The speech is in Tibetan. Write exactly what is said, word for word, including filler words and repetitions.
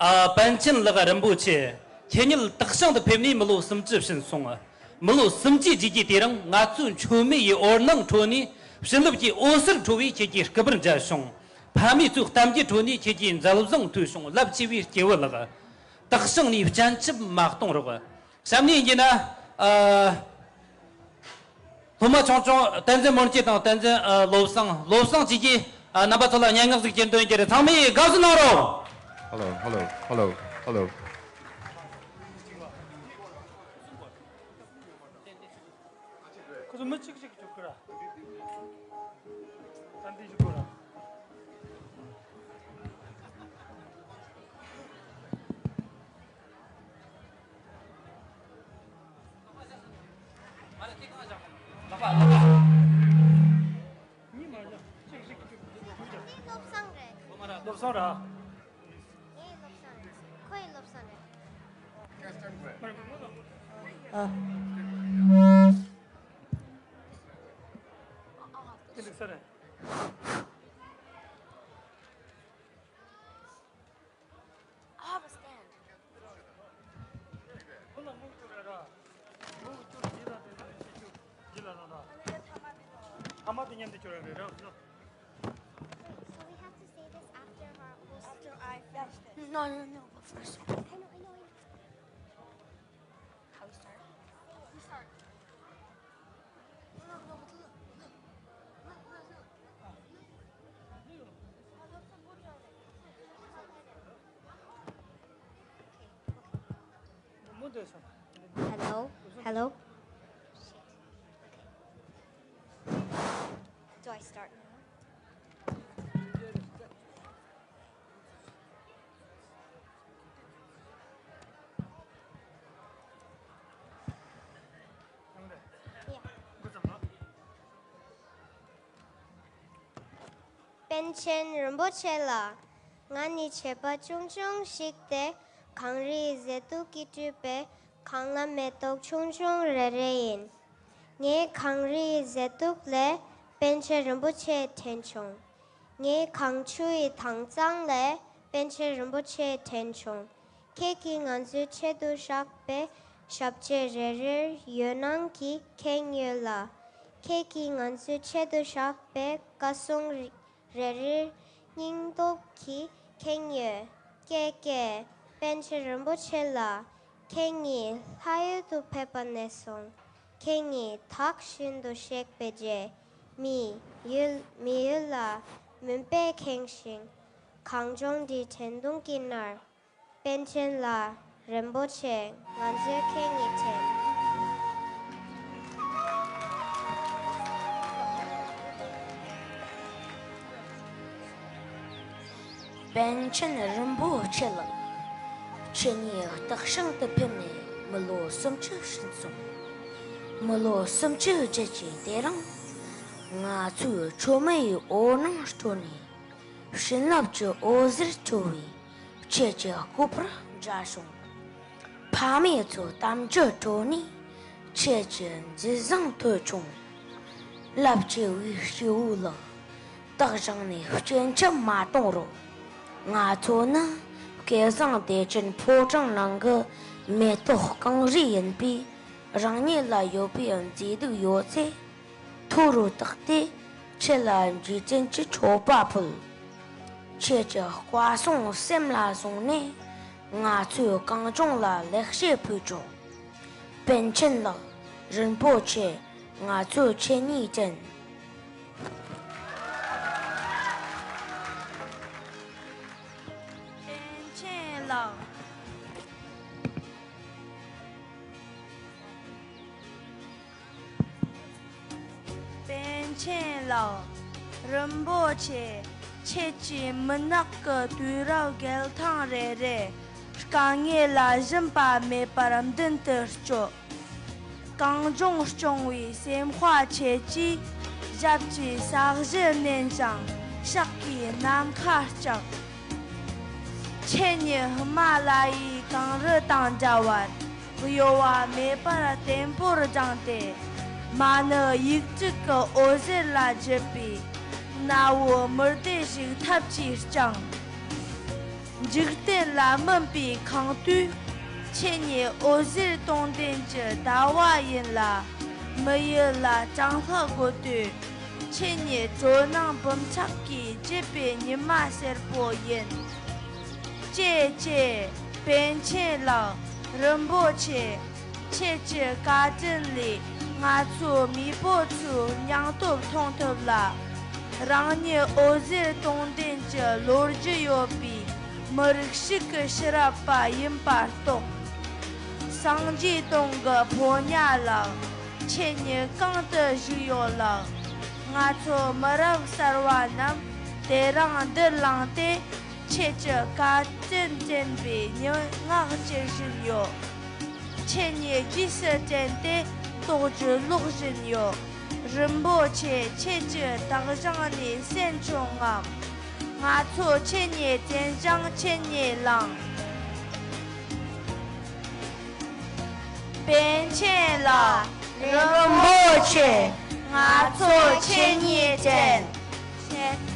ཨ། པཎ་ཆེན་ལགས་རིན་པོ་ཆེ། ཁྱེད་ཉིད་སྟག་ཤང་དུ་ཕེབས་ནས་མི་ལོ་སུམ་ཅུ་ཕྱིན་སོང་། མི་ལོ་སུམ་ཅུའི་རྗེས་ཀྱི་དེ་རིང་ང་ཚོའི་མཆོད་མེ་ཡི་འོད་སྣང་ཁྲོད་ནས་བྱིན་རླབས་ཀྱི་འོད་ཟེར་འཕྲོ་བས་ཁྱེད་ཀྱི་སྐུ་པར་མཇལ་བྱུང་། ཕ་མེས་ཚོའི་གཏམ་རྒྱུད་ཁྲོད་ནས་ཁྱེད་ཀྱི་མཛད་བཟང་ཐོས་བྱུང་། རླབས་ཆེ་བའི་སྐྱེས་བུ་ལགས། སྟག་ཤང་ནས་སྤྱན་ཆབ་མ་གཏོང་རོགས། གཤམ་ནས་ཡིན་གྱི་ན། ཨ། སློབ་མ་ཆུང་ཆུང་བསྟན་འཛིན་མོན་སྐྱིད་དང་བསྟན་འཛིན། ཨ། བློ་བཟང་། བློ་བཟང་བཅས་ཀྱིས། ཨ། རྣམ་པ་ཚོ་ལ་སྙན་ངག་ཟིག་སྤྱན་འདོན་རྒྱུ་རེད། ཚང་མས་དགའ་བསུ་གནང་རོགས། Hello, hello, hello, hello. ཁོ་ཚོ་མི་གཅིག་གཅིག་གཅིག་གི་ར། ད་འདི་གཅིག་གི་ར། གཉིས་མ་བཞག་གཅིག་གཅིག་གཅིག་བློ་བཟང་རེད། བློ་བཟང་ར། ངའི་བློ་བཟང་རེད། ཁོའི་བློ་བཟང་རེད། ཨ། དེ་ལུགས་ས་རེད། I have a stand. ཁོ་ལ་མུ་ཅོ་རེ་ར། མུ་ཅོ་རེ་ཡིན་ལ་དེ་ལ་ཤེས་ཅོ་ཡིན་ལ་ལ་ལ། ཐ་མ་དེ་མཉམ་དུ་ཅོ་རེ་རེ་ར། So we have to say this after her. After I finish this. No, no, no, but first. I know, I know, I know. How we start? We start. Hello? Hello? Do I start now? པཎ་ཆེན་རིན་པོ་ཆེ་ལགས། ང་ནི་བྱིས་པ་ཆུང་ཆུང་ཞིག་སྟེ། གངས་རིའི་ཟེ་དུག་གིས་བཀྲུས་པའི་གངས་ལ་མེ་ཏོག་ཆུང་ཆུང་རེ་རེ་ཡིན། ངས་གངས་རིའི་ཟེ་དུག་ལས་པཎ་ཆེན་རིན་པོ་ཆེ་དྲན་བྱུང་། ངས་གངས་ཆུ་ཡི་དྭངས་གཙང་ལས་པཎ་ཆེན་རིན་པོ་ཆེ་དྲན་བྱུང་། ཁྱེད་ཀྱིས་ང་ཚོའི་ཆེད་དུ་བཞག་པའི་ཞབས་རྗེས་རེ་རེར་འོད་སྣང་གིས་ཁེངས་ཡོད་ལ། ཁྱེད་ཀྱིས་ང་ཚོའི་ཆེད་དུ་བཞག་པའི་བཀའ་གསུང་རེ་རེར་སྙིང་སྟོབས་ཀྱིས་ཁེངས་ཡོད། ཀྱེ་ཀྱེ། པཎ་ཆེན་རིན་པོ་ཆེ་ལགས། ཁྱེད་ཉིད་ལྷ་ཡུལ་དུ་ཕེབས་པ་ནས་བཟུང་། ཁྱེད་ཉིད་དག་ཤིན་ཏུ་གཤེགས་པའི་རྗེས། མི་ཡུལ་མི་ཡུལ་ལ་མུན་པས་ཁེངས་ཤིང་། གངས་ལྗོངས་འདིའི་དྲན་གདུང་གི་ནང་། པཎ་ཆེན་ལགས། རིན་པོ་ཆེ། ང་ཚོས་ཁྱེད་ཉིད་དྲན། པཎ་ཆེན་རིན་པོ་ཆེ་ལགས། ཁྱེད་ཉིད་སྟག་ཤང་དུ་ཕེབས་ནས་མི་ལོ་སུམ་ཅུ་ཕྱིན་སོང་། མི་ལོ་སུམ་ཅུ་རྗེས་ཀྱི་དེ་རིང་། ང་ཚོའི་མཆོད་མེ་ཡི་འོད་སྣང་ཁྲོད་ནས། བྱིན་རླབས་ཀྱི་འོད་ཟེར་འཕྲོ་བས་ཁྱེད་ཀྱི་སྐུ་པར་མཇལ་བྱུང་། ཕ་མེས་ཚོའི་གཏམ་རྒྱུད་ཁྲོད་ནས་ཁྱེད་ཀྱི་མཛད་བཟང་ཐོས་བྱུང་། རླབས་ཆེ་བའི་སྐྱེས་བུ་ལགས། སྟག་ཤང་ནས་སྐྱིན་ཆབ་མ་གཏོང་རོགས། ང་ཚོ་ནི་སྐལ་བཟང་བདེ་ཆེན་ཕོ་བྲང་ནང་གི་མེ་ཏོག་རྐང་རིས་ཡིན་པས། རང་ཉིད་ལ་ཡོད་པའི་མཛེས་སྡུག་ཡོད་ཚད། མཐོ་རུ་བཏགས་ཏེ་ཁྱེད་ལ་འཇིག་རྟེན་གྱི་མཆོད་པ་ཕུལ། ཁྱེད་ཀྱི་བཀའ་གསུང་སེམས་ལ་བཟུང་ནས། ང་ཚོའི་གངས་ལྗོངས་ལ་ལེགས་སྐྱེས་ཕུལ་ཆོག། པཎ་ཆེན་ལགས། རིན་པོ་ཆེ། ང་ཚོས་ཁྱེད་ཉིད་དྲན། པཎ་ཆེན་ལགས། པཎ་ཆེན་ལགས། རིན་པོ་ཆེ། ཁྱེད་ཀྱི་མུན་ནག་གི་དུས་རབས་བརྒལ་ཐང་རེ་རེ། དཀའ་ངལ་ལ་ཞུམ་པ་མེད་པར་མདུན་དུ་སྐྱོད། གངས་ལྗོངས་སྐྱོང་བའི་སེམས་དཔའ་ཁྱེད་ཀྱིས། ཞབས་ཀྱི་ས་གཞི་མནན་ཞིང་ཕྱག་གིས་ནམ་མཁའ་བརྐྱངས། ཁྱེད་ཉིད་ཧི་མ་ལ་ཡའི་གངས་རི་དང་འདྲ་བར། གཡོ་བ་མེད་པར་བརྟན་པོར་བསྒྲེངས་ཏེ། མ་ཎི་ཡིག་དྲུག་གི་འོད་ཟེར་ལ་བརྗིད་པའི། གནའ་བོའི་མུ་སྟེགས་ཤིག་ཐབས་ཀྱིས་བསྐྱངས། འཇིག་རྟེན་ལ་སྨིན་པའི་ཁང་དུས། ཁྱེད་ཉིད་འོད་ཟེར་སྟོང་ལྡན་གྱི་ཟླ་བ་ཡིན་ལ། མི་ཡུལ་ལ་གྱང་ལྷག་དགོས་དུས། ཁྱེད་ཉིད་ཇོ་ནང་འབུམ་ཕྲག་གིས་བརྗིད་པའི་ཉི་མ་སེར་པོ་ཡིན། ཀྱེ་ཀྱེ། པཎ་ཆེན་ལགས། རིན་པོ་ཆེ། ཁྱེད་ཀྱི་བཀའ་དྲིན་ལས་ང་ཚོ་མེས་པོ་ཚོའི་སྙིང་སྟོབས་མཐོང་ཐུབ་ལ། རང་ཉིད་འོད་ཟེར་སྟོང་ལྡན་གྱི་ལོ་རྒྱུས་ཡོད་པའི་མི་རིགས་ཤིག་གི་ཕྱི་རབས་པ་ཡིན་པ་རྟོགས། སངས་རྒྱས་སྟོང་གི་ཕོ་ཉ་ལགས། ཁྱེད་ཉིད་གང་དུ་བཞུགས་ཡོད་ལགས། ང་ཚོ་མི་རབས་གསར་བ་རྣམས་དེ་རིང་འདིར་ལངས་ཏེ། ཁྱེད་ཀྱི་བཀའ་དྲིན་དྲན་པའི་སྙན་ངག་བཅར་བཞིན་ཡོད། ཁྱེད་ཉིད་རྗེས་སུ་དྲན་ཏེ་རྟོགས་བརྗོད་ཀློག་བཞིན་ཡོད། རིན་པོ་ཆེ། ཁྱེད་ཀྱི་དག་ཞིང་ནས་གསན་བྱུང་ངམ། ང་ཚོ་ཁྱེད་ཉིད་དྲན་ཞིང་ཁྱེད་ཉིད་ལངས། པཎ་ཆེན་ལགས། རིན་པོ་ཆེ། ང་ཚོ་ཁྱེད་ཉིད་དྲན།